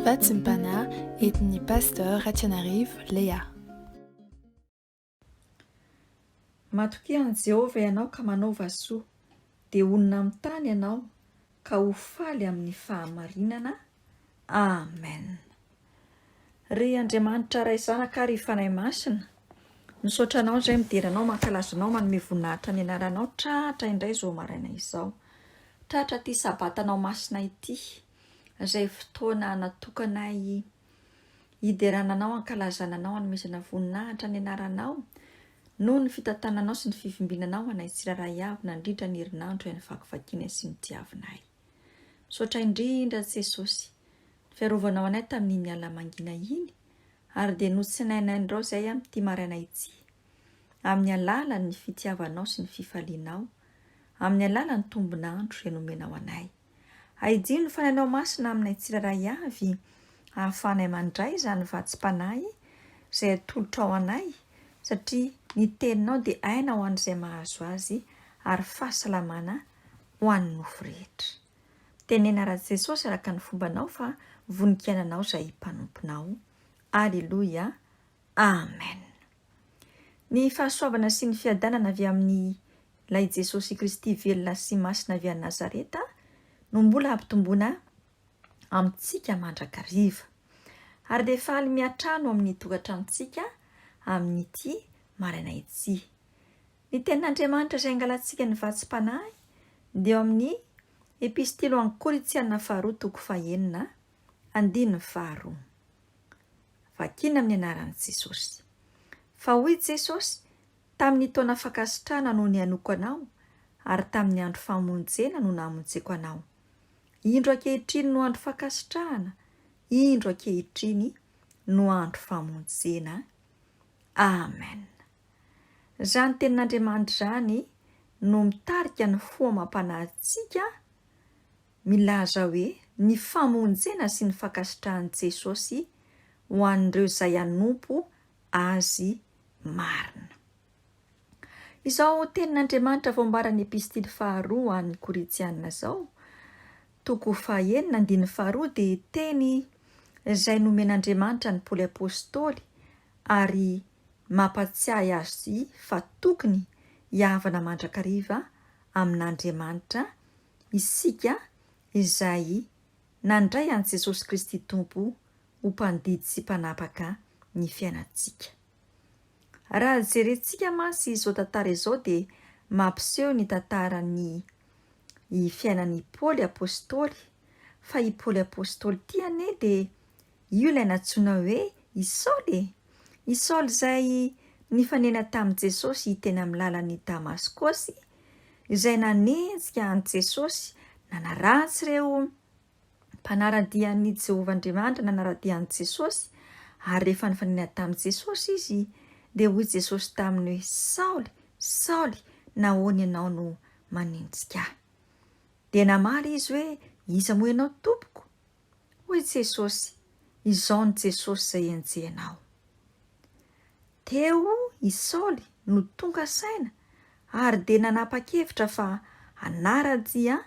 Vatsim-panahy entin'ny Pasteur Ratianarivo Léa. Matokia an'i Jehovah ianao ka manaova soa, dia honina amin'ny tany ianao ka ho faly amin'ny fahamarinana. Amen. Ry Andriamanitra Ray Zanaka ary Fanahy Masina, misaotra Anao izay midera Anao, mankalaza Anao, manome voninahitra ny anaranao tratra indray izao maraina izao. Tratra ity sabatanao masina ity, izay fotoana natokanay hiderana Anao, hankalazana Anao, hanomezana voninahitra ny anaranao, noho ny fitantananao sy ny fivimbinanao anay tsirairay avy nandritra ny herinandro izay nivakivakianay sy nitiavinay. Misaotra indrindra Jesosy, ny fiarovanao anay tamin'iny ala mangina iny, ary dia notsinainainrao izay amin'ity maraina ity, amin'ny alalan'ny fitiavanao sy ny fifalianao, amin'ny alalan'ny tombon'andro izay nomenao anay. Ahidio ny Fanahinao Masina aminay tsirairay avy, ahafahanay mandray izany vatsim-panahy izay atolotrao anay, satria ny Teninao dia aina ho an'izay mahazo azy ary fahasalamana ho an'ny nofo rehetra. Tenena Rajesosy araka ny fombanao fa vonon-kiainanao izay mpanomponao. Aleloia. Amen. Ny fahasoavana sy ny fiadanana avy amin'ny Ilay Jesosy Kristy velona sy masina avy any Nazareta no mbola hampitomboina amintsika mandrakariva. Ary dia faly miantrano amin'ny tokantranontsika amin'ity maraina ity. Ny Tenin'Andriamanitra izay angalantsika ny vatsim-panahy dia ao amin'ny Epistily ho an'ny Korintiana faharoa toko fahenina andininy faharoa. Vakina amin'ny anaran'i Jesosy. Fa hoy Jesosy, Tamin'ny taona fankasitrahana no nihainoako anao, ary tamin'ny andro famonjena no namonjeko anao. Indro ankehitriny no andro fankasitrahana, indro ankehitriny no andro famonjena. Amen. Izany tenin'Andriamanitra izany no mitarika ny fo amam-panahintsika milaza hoe ny famonjena sy ny fankasitrahan'i Jesosy ho an'ireo izay hanompo Azy marina. Izao tenin'Andriamanitra voambaran'ny epistily faharoa ho an'ny Korintiana izao, toko fahenina andininy faharoa dia teny izay nomen'Andriamanitra an'i Paoly Apostoly ary mampatsiahy azy fa tokony hihavana mandrakariva amin'Andriamanitra isika izay nandray an'i Jesosy Kristy Tompo ho mpandidy sy mpanapaka ny fiainantsika. Raha jerentsika mantsy izao tantara izao dia mampiseho ny tantaran'ny fiainan'i Paoly Apostoly fa i Paoly Apostoly ity anie dia Io ilay nantsoina hoe i Saoly e! I Saoly izay nifanena tamin'i Jesosy teny amin'ny lalan'i Damaskosy, izay nanenjika an'i Jesosy, nanaratsy ireo mpanara-dia an'i Jehovah Andriamanitra, nanara-dia an'i Jesosy, ary rehefa nifanena tamin'i Jesosy izy, dia hoy Jesosy taminy hoe, Saoly, Saoly, nahoana ianao no manenjika ahy? Dia namaly izy hoe, Iza moa ianao, Tompoko? Hoy Jesosy, Izao ny Jesosy izay enjehinao. Teo i Saoly no tonga saina ary dia nanapa-kevitra fa hanara-dia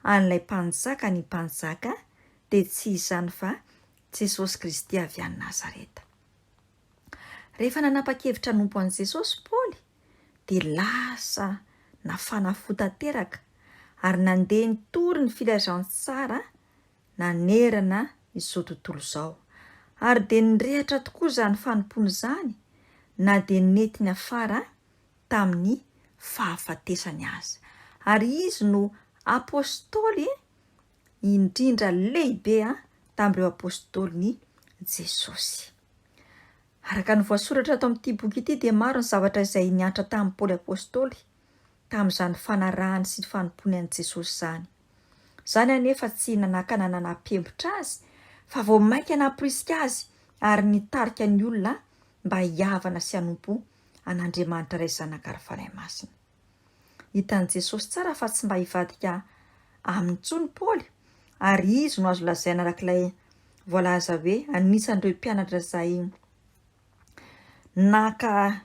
an'ilay Mpanjaka ny mpanjaka dia tsy izany fa Jesosy Kristy avy any Nazareta. Rehefa nanapa-kevitra hanompo an'i Jesosy Paoly dia lasa nafana fo tanteraka ary nandeha nitory ny filazantsara nanerana izao tontolo izao. Ary dia nirehatra tokoa izany fanompoana izany na dia nety niafara tamin'ny fahafatesany aza. Ary izy no apostoly indrindra lehibe tamin'ireo apostolin'i Jesosy. Araka ny voasoratra ato amin'ity boky ity dia maro ny zavatra izay niantra tamin'i Paoly apostoly tamin'izany fanarahany sy fanompoany an'i Jesosy izany. Izany anefa tsy nanakana na nampiembotra azy fa vao mainka namporisika azy ary nitarika ny olona mba hihavana sy hanompo an'Andriamanitra Ray Zanaka ary Fanahy Masina. Hitan'i Jesosy tsara fa tsy mba hivadika aminy intsony Paoly ary izy no azo lazaina araka ilay voalaza hoe anisan'ireo mpianatra izay naka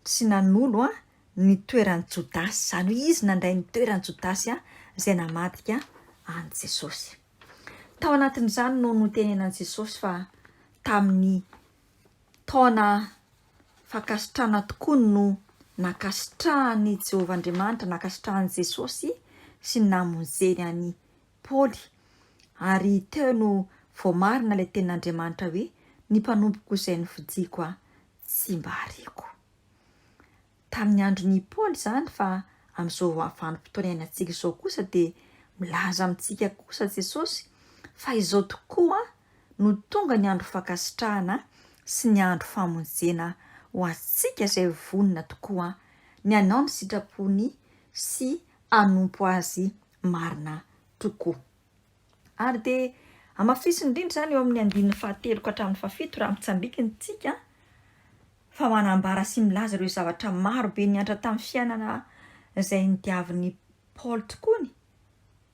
sy nanolo ny toeran'i Jodasy, izany hoe izy nandray ny toeran'i Jodasy izay namadika an'i Jesosy. Tao anatin'izany no notenenan'i Jesosy fa tamin'ny taona fankasitrahana tokoa no nankasitrahan'i Jehovah Andriamanitra, nankasitrahan'i Jesosy sy namonjeny an'i Paoly. Ary teo no voamarina ilay tenin'Andriamanitra hoe, Ny mpanompoko izay nofidiko aho tsy mba ariako. Tamin'ny andron'i Paoly izany fa amin'izao vanim-potoana iainantsika izao kosa dia milaza amintsika kosa Jesosy fa izao tokoa no tonga ny andro fankasitrahana sy ny andro famonjena ho antsika izay vonona tokoa ny hanao ny sitrapony sy hanompo Azy marina tokoa. Ary dia hamafisiny indrindra izany eo amin'ny andininy fahatelo ka hatramin'ny fahafito raha mitsambikina isika fa manambara sy milaza ireo zavatra maro be niantra tamin'ny fiainana izay nodiavin'i Paoly tokoany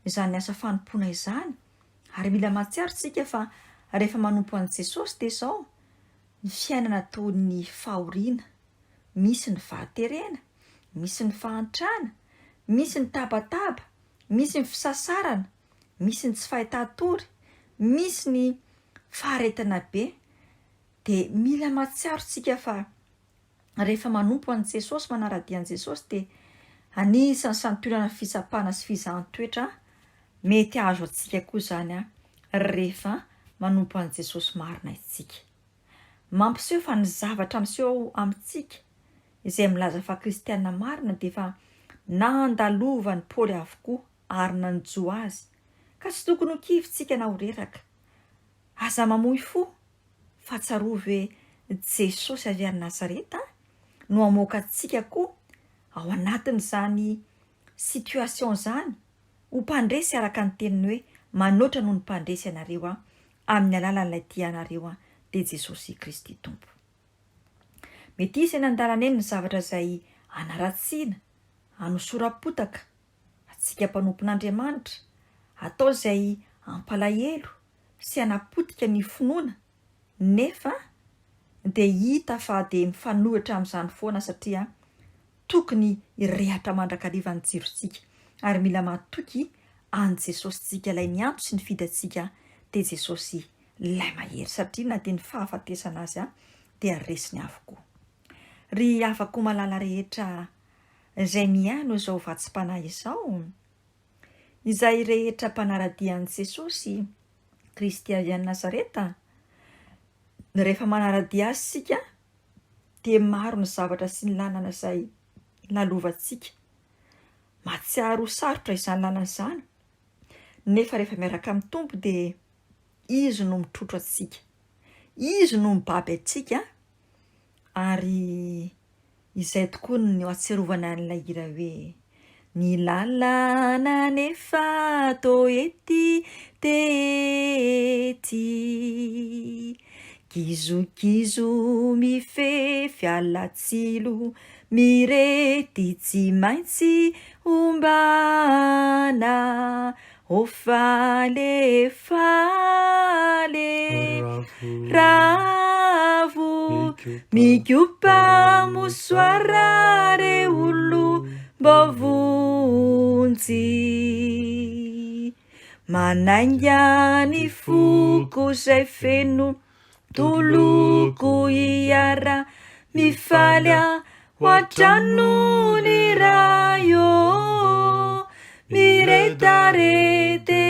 izany asa fanompoana izany. Ary mila mahatsiaro isika fa rehefa manompo an'i Jesosy dia izao ny fiainana toy ny fahoriana, misy ny fahaterena, misy ny fahantrana, misy ny tabataba, misy ny fisasarana, misy ny tsy fahitan-tory, misy ny faharetana be, dia mila mahatsiaro isika fa rehefa manompo an'i Jesosy, manara-dia an'i Jesosy dia anisan'ny santionana fitsapana sy fizahan-toetra mety hahazo antsika koa izany rehefa manompo an'i Jesosy marina isika. Mampiseho fa ny zavatra miseho amintsika izay milaza fa kristiana marina dia efa nandalovan'i Paoly avokoa ary nanjo azy, ka tsy tokony ho kivy tsika na ho reraka. Aza mamoy fo fa tsarovy hoe Jesosy avy any Nazareta no hamoaka antsika koa ao anatin'izany situation izany ho mpandresy araka ny teniny hoe manoatra noho ny mpandresy ianareo aho amin'ny alalan'ilay tia anareo aho dia Jesosy Kristy Tompo. Mety hisy eny an-dalana eny ny zavatra izay hanaratsiana, hanosoram-potaka antsika mpanompon'Andriamanitra, atao izay hampalahelo sy hanapotika ny finoana nefa dia hita fa dia mifanohitra amin'izany foana satria tokony hirehatra mandrakariva ny jirontsika ary mila matoky an'i Jesosy tsika ilay niantso sy nifidy antsika dia Jesosy ilay mahery satria na dia ny fahafatesana azy dia resiny avokoa. Ry havako malala rehetra izay mihaino izao vatsim-panahy izao, izay rehetra mpanara-dia an'i Jesosy Kristy avy any Nazareta, rehefa manara-dia Azy isika dia maro ny zavatra sy ny lalana izay lalovantsika. Mahatsiaro ho sarotra izany lalana izany, nefa rehefa miaraka amin'ny Tompo dia Izy no mitrotro antsika, Izy no mibaby antsika ary izay tokoa no ahatsiarovana an'ilay hira hoe Ny lalana anefa toa ety dia ety, Kizokizo mifefy alatsilo mirety tsy maintsy ombana Ô faly e faly e Ravo mikopa mosoara re olom-boavonjy Manainga ny foko izay feno Toloko hiara mifaly aho an-trano ny Ray ô Miredarede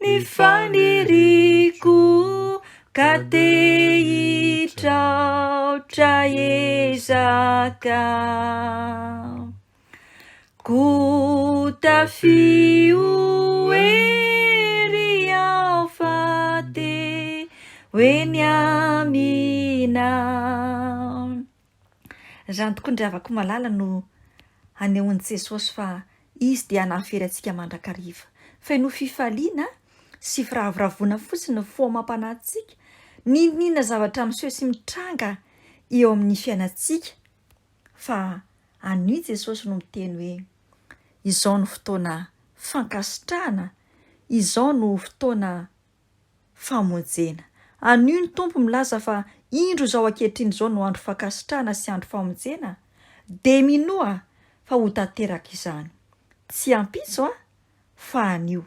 ny faniriako ka te hitraotra ezaka Ko tafio ery aho fa te ho eny aminao. Izany tokoa ndry havako malala no anehoan'i Jesosy fa Izy dia hanafery antsika mandrakariva. Feno fifaliana sy firavoravoana fotsiny ny fo amam-panahintsika, n'inon'inona zavatra miseho sy mitranga eo amin'ny fiainantsika Fa anio i Jesosy no miteny hoe, Izao no fotoana fankasitrahana, izao no fotoana famonjena. Anio ny Tompo milaza fa indro izao ankehitriny izao no andro fankasitrahana sy andro famonjena, dia minoa fa ho tanteraka izany. Tsy ampitso an, fa anio.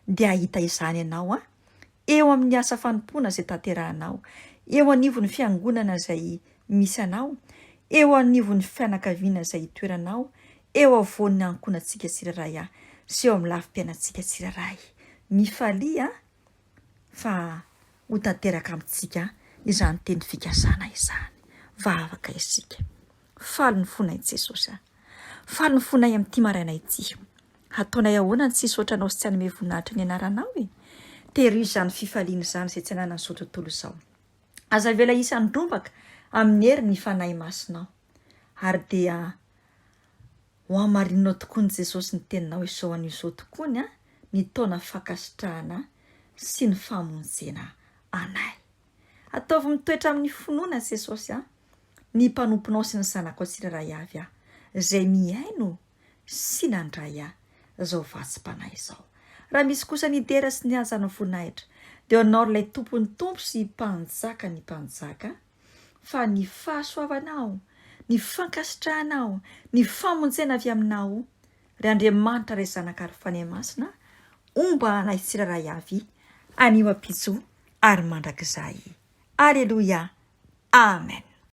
Dia hahita izany ianao an. eo amin'ny asa fanompoana izay tanterahanao, eo anivon'ny fiangonana izay misy anao, eo anivon'ny fianakaviana izay itoeranao, eo afovoan'ny ankohonantsika tsirairay sy eo amin'ny lafim-piainantsika tsirairay. Mifalia fa ho tanteraka amintsika izany teny fikasana izany. Vavaka isika. Faly ny fonay Jesosy a. Faly ny fonay amin'ity maraina ity. Hataonay ahoana ny tsy hisaotra anao sy tsy hanome voninahitra ny anaranao e? Terio izany fifaliana izany izay tsy ananan'izao tontolo izao. Aza avela hisy handrombaka amin'ny hery ny Fanahy Masinao. Ary dia ho hamarininao tokoa ny Jesosy ny teninao izao anio izao tokoany ny taona fankasitrahana sy ny famonjena anay. Ataovy mitoetra amin'ny finoana Jesosy a, ny mpanomponao sy ny zanakao tsirairay avy a, izay mihaino sy nandray a izao vatsim-panahy izao. Raha misy kosa ny dera sy ny haja ny voninahitra, dia ho anao ry ilay Tompon'ny tompo sy Mpanjakan'ny mpanjaka, fa ny fahasoavanao, ny fankasitrahanao, ny famonjena avy aminao, ry Andriamanitra Ray Zanaka ary Fanahy Masina, homba anay tsirairay avy, anio ampitso ary mandrakizay. Aleloia. Amen.